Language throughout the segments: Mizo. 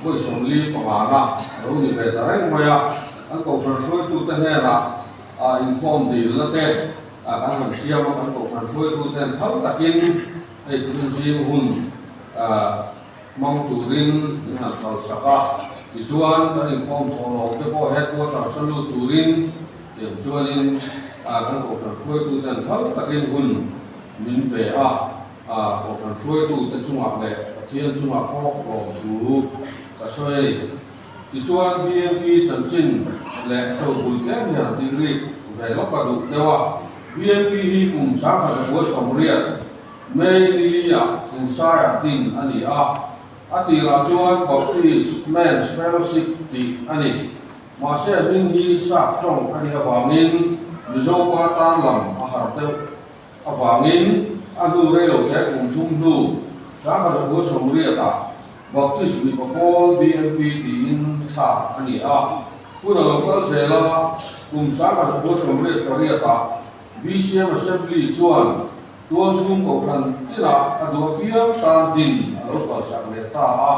Vawi 45 na a lo ni ve ta reng mai a, kan kohhran hruaitute hnenah inkhawm dilna te kan han siam a, kan kohhran hruaituten phal takin hei tun zing hun hmang turin min han kalsak a, tichuan kan inkhawm thawhlawm te pawh headquarters a lut turin tiang chuanin kan kohhran hruaituten phal takin hun min pe a. A kohhran hruaitute chungah leh Pathian chungah pawh lawmthu ka sawi a ni. Tichuan BMP chanchin leh tobul tlem hian tih rik ve lawk a duh deuh a. BMP hi kum 1980 May nili-ah Thingsaiah din a ni a. A tirah chuan Baptist Men's Fellowship tih a ni. Mahse hming hi sap tawng a nih avangin Mizo pa tan lam a har deuh. Avangin a hnu rei lo hle kum thum hnu 1980-ah Baptist mipa pawl BMP tiin thlak a ni a. Hun a lo kal zel a, kum 1988-ah BCM Assembly chuan tualchhung kohhran tinah a duh apiang tan din a lo kalsak leh ta a.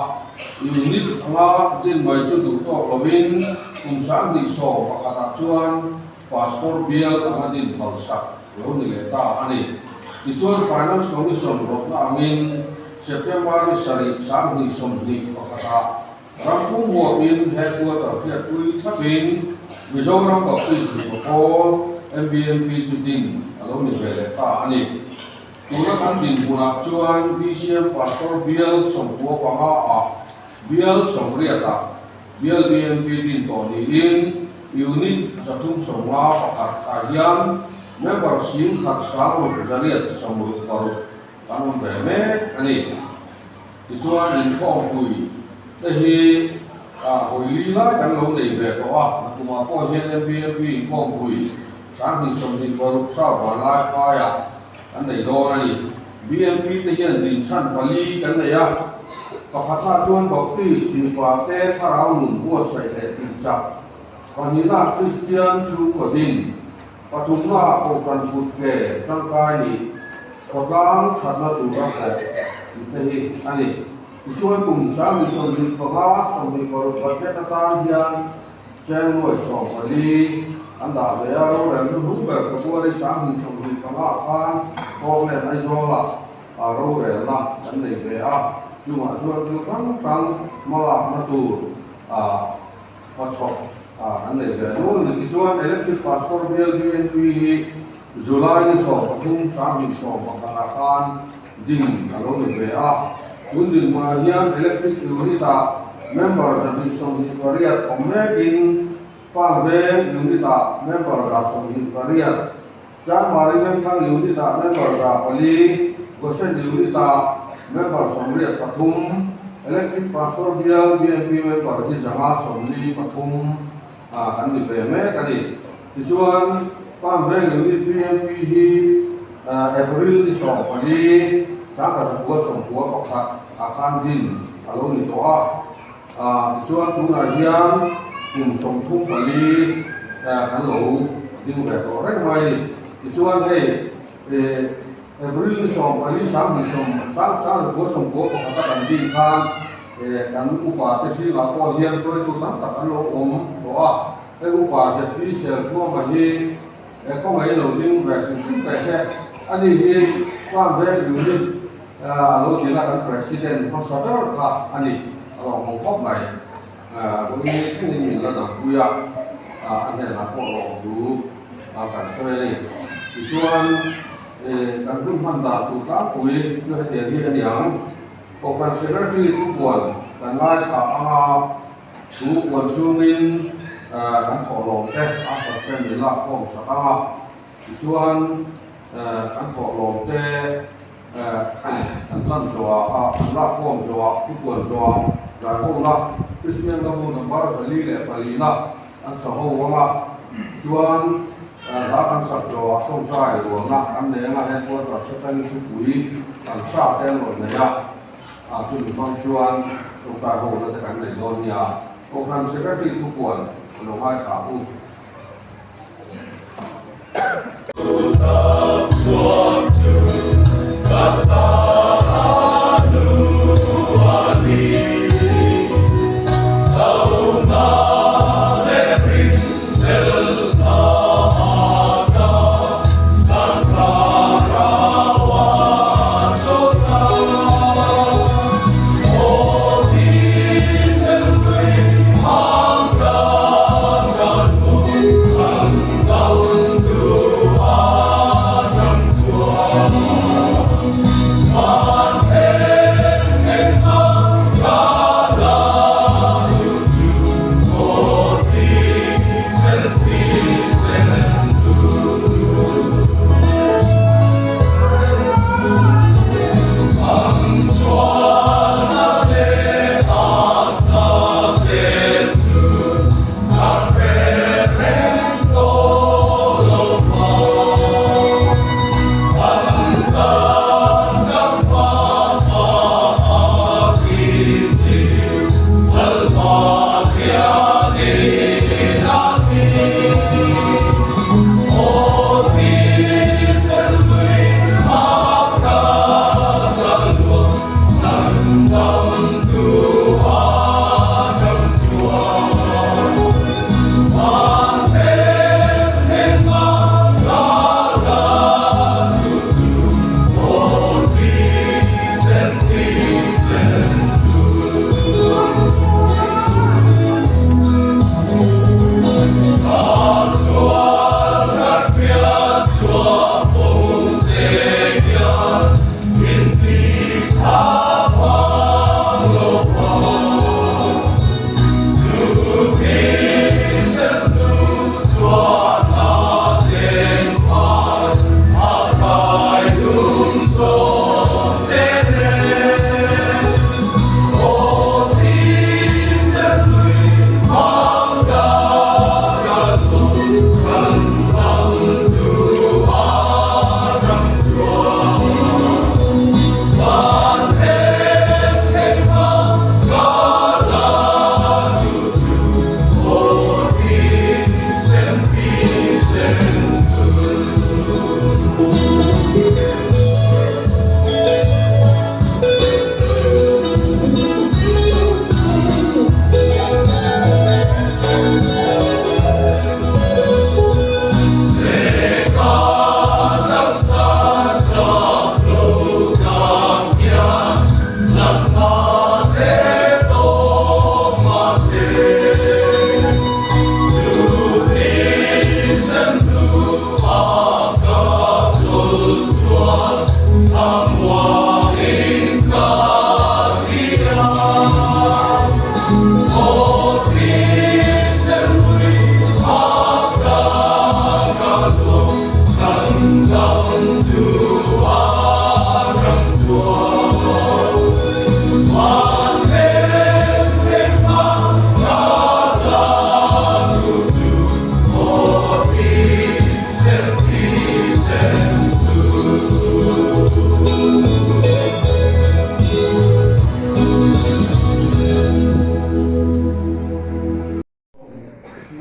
Unit anga din mai chu duh tawk lovin kum 2011-ah chuan Pastor bial anga din phalsak lo ni leh ta a ni. Tichuan Finance Commission rawtna angin September ni sarih 2021 ah rampum huapin Headquarter hriatpui thlapin Mizoram Baptist Mipa Pawl, MBMP, chu din a lo ni ve leh ta a ni. Tuna kan dinhmunah chuan BCM Pastor bial 95 ah bial 80 ah Bial BMP din tawh niin Unit 351 ah hian member 16,866 kan awm ve mek a ni. Tichuan inkhawmpui te hi hawi li lai kan lo nei ve tawh a, nakumah pawh hian MBMP inkhawmpui 2026 South Vanlai phaiah kan nei dawn a ni. BMP te hian dinchhan pali kan nei a, pakhatna chuan Baptist mipa te thlarau nun buatsaih leh tih chak, pahnihna Kristian chhungkaw din, pathumna kohhran kut ke tangkai nih, khawtlang thatna tura thawh tih te hi a ni. Tichuan kum 2025, 26 budget atan hian Cheng nuai 14 an dah ve a, rorel hnuhnung ber February 2025 ah khan Auckland Aizawlah rorelna kan nei ve a, chungah chuan thil hrang hrang hmalakna tur hmachhawp an nei ve nual a ni. Tichuan Electric Pastor Bial BNP hi July ni 13 2011 ah khan ding a lo ni ve a. Tun dinhmunah hian Electric Unit-ah member 128 awm mekin Farm Veng Unit-ah member 128, Chanmari Vengthlang Unit-ah member 400, Goshen Unit-ah member 83, Electric Pastor Bial BMP member hi 143 kan ni ve mek a ni. Tichuan, Farm Veng Unit BMP hi April ni 14, 1991 ah khan din a lo ni tawh a. Tichuan, tunah hian kum 34 kan lo ding ve tawh reng mai a ni. Tichuan, hei April ni 14, 1991 a kan din khan kan upa te zingah pawh hian hruaitu tam tak an lo awm tawh a. Hei upa ZP Selchhuama hi he khawngaih lo ding ve hrim hrim teh se. Ani hi Farm Veng Unit a lo dina kan President hmasa ber kha a ni. A lawmawm khawp mai. Vawiin thlengin min la dangpui a, a hnenah pawh lawmthu kan sawi a ni. Tichuan kan hun hman dan tur tlangpui chu hetiang hi a ni ang. Kohhran Secretary thupuan kan ngaithla anga. Chu puan chungin kan thawhlawm te a suspend min lak khawm sak ang a, tichuan kan thawhlawm te kan hlan zawhah a kan lak khawm zawhah thu puan zawhah zaikhawmna Kristian lambu number 44 na an sa ho ang a, tichuan hla kan sak zawhah tawngtai rualna kan nei ang a, headquarters atangin thupui kan sa te an rawn nei a. A chumi hmang chuan tawngtai ho na te kan nei dawn nia. Kohhran Secretary thupuan a lo ngaithla u.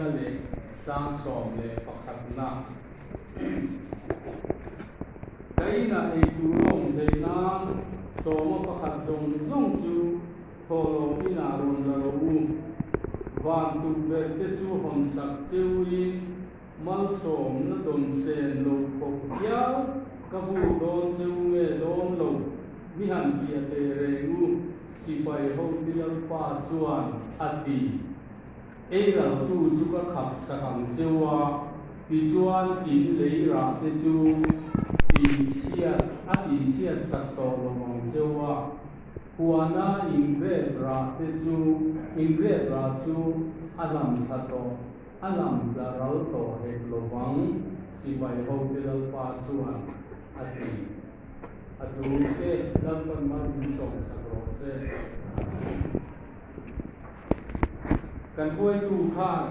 na leh chang 11 na. Ka inah ei tur a awm theih nan sawma pakhat zawng zawng chu thawhlawm inah rawn la rawh u. Van tukverh te chu hawnsak cheuin malsawmna dawn sen lo khawp hial ka vur dawn cheu nge dawn lo mi han fiah teh reng u, sipai ho Lalpa chuan a ti. Ei raltu chu ka khap sak ang cheu a, tichuan in lei rah te chu tihchhiat a tihchhiat sak tawh lo ang cheu a, huana in grep rah te chu in grep rah chu a hlam thla tawh a hlam tla ral tawh hek lo vang, sipai hote Lalpa chuan a ti. A thu te Lalpan mal min sawm sak rawh se. Kan hruaitu khan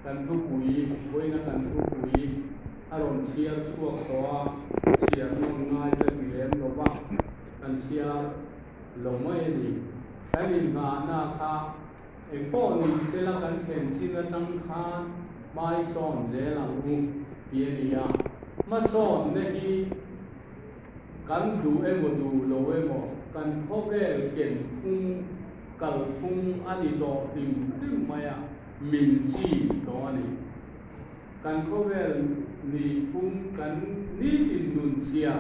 kan thupui, vawiina kan thupui a rawn chhiar chhuak tawh a, chhiar nawn ngai ka ti lem lo va, kan chhiar lo mai a ni. Kan inngahna kha engpawh ni sela kan thlen chin atang khan hmaisawn zel ang u ti a ni a, hmasawnna hi Kan duh emaw duh lo emaw kan khawvel ken phung kal phung a ni tawh hlim hlim mai a, min chi tawh a ni. Kan khawvel ni phung kan nitin nun chhia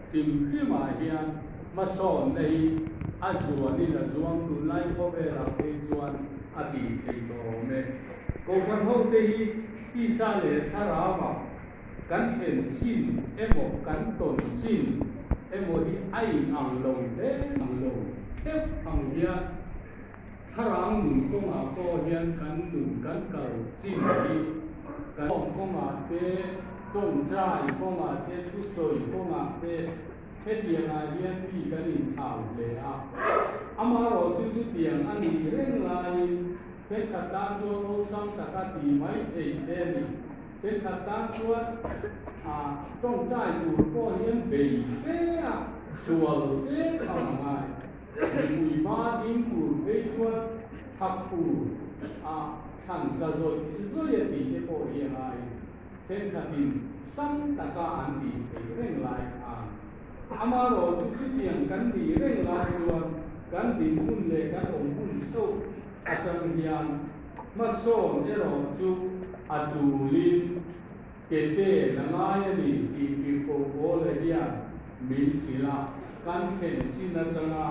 hlim hlimah hian hmasawnna hi a zuanin a zuang tunlai khawvelah phei chuan a tih theih tawh awm e. Kohhran hote hi tisa leh thlarauah Kan thlen chin emaw kan tawn chin emaw hi a in ang lo hle ang lo theuh ang hian thlarau nun kawngah pawh hian kan nun kan kal chin hi kan awm kawngah te, tawngtai kawngah te, thusawi kawngah te hetiangah hian mi kan inthlau hle a. Amaherawh chu chutiang a nih reng laiin thenkhat tan chuan awlsam taka ti mai thei te a ni. Thenkhat tan chuan a tawngtai tur pawh hian bei fe a, sual fe tham a ngai. Mipui hma ding tur phei chuan thak tur a thlan tla zawih zawih a tih te pawh hi a ngai. Thenkhatin sam taka an tih theih reng lai khan amarawh chu chutiang kan nih reng lai chuan kan dinhmun leh kan awm hun theuh atang hian Hmasawn erawh chu a tulin ke pen a ngai a ni tih Tirhkoh Paula hian min hrilh a, kan thlen chin atanga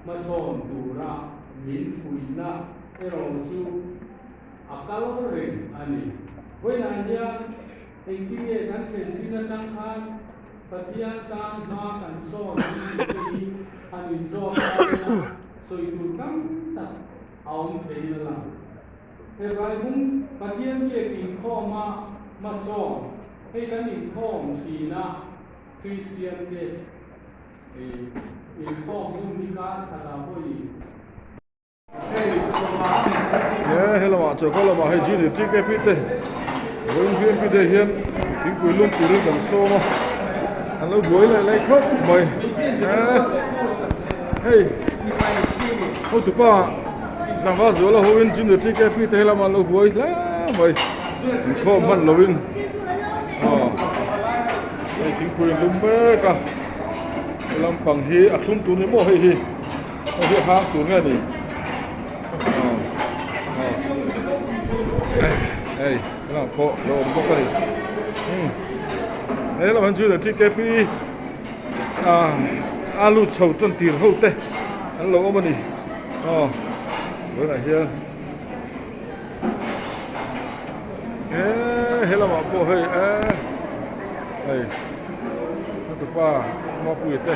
hmasawn tura min fuihna erawh chu a kal reng a ni. Vawiinah hian engtin nge kan thlen chin atang khan Pathian tan hma kan sawn tih te hi han inzawt ta ila sawi tur tam tak a awm thei a lang. Hebrai hmung Pathian biak inkhawma hmasawn, hei kan inkhawm thin a, Kristian te inkhawm hun hi kar khatah pawh i. He helamah choka lamah hei Junior TKP te vawiin VMP te hian thingpui lum turin kan sawm a, an lo buai leh leh khawp mai. Hei. Hotupa tlangval zuala hoin Junior TKP te helam an lo huai hle mai inkhawm hman loin aw hei thingpui an lum mek a he lampang hi a thlum tur ni maw hei hi hei hi a hang tur nge ni aw aw hei helam pawh lo awm bawk a ni umm he lamah hian Junior TKP a lut chho tan tir ho te an lo awm a ni aw tunah hian eee he lamah pawh hei eee hei hotupa mapuia te.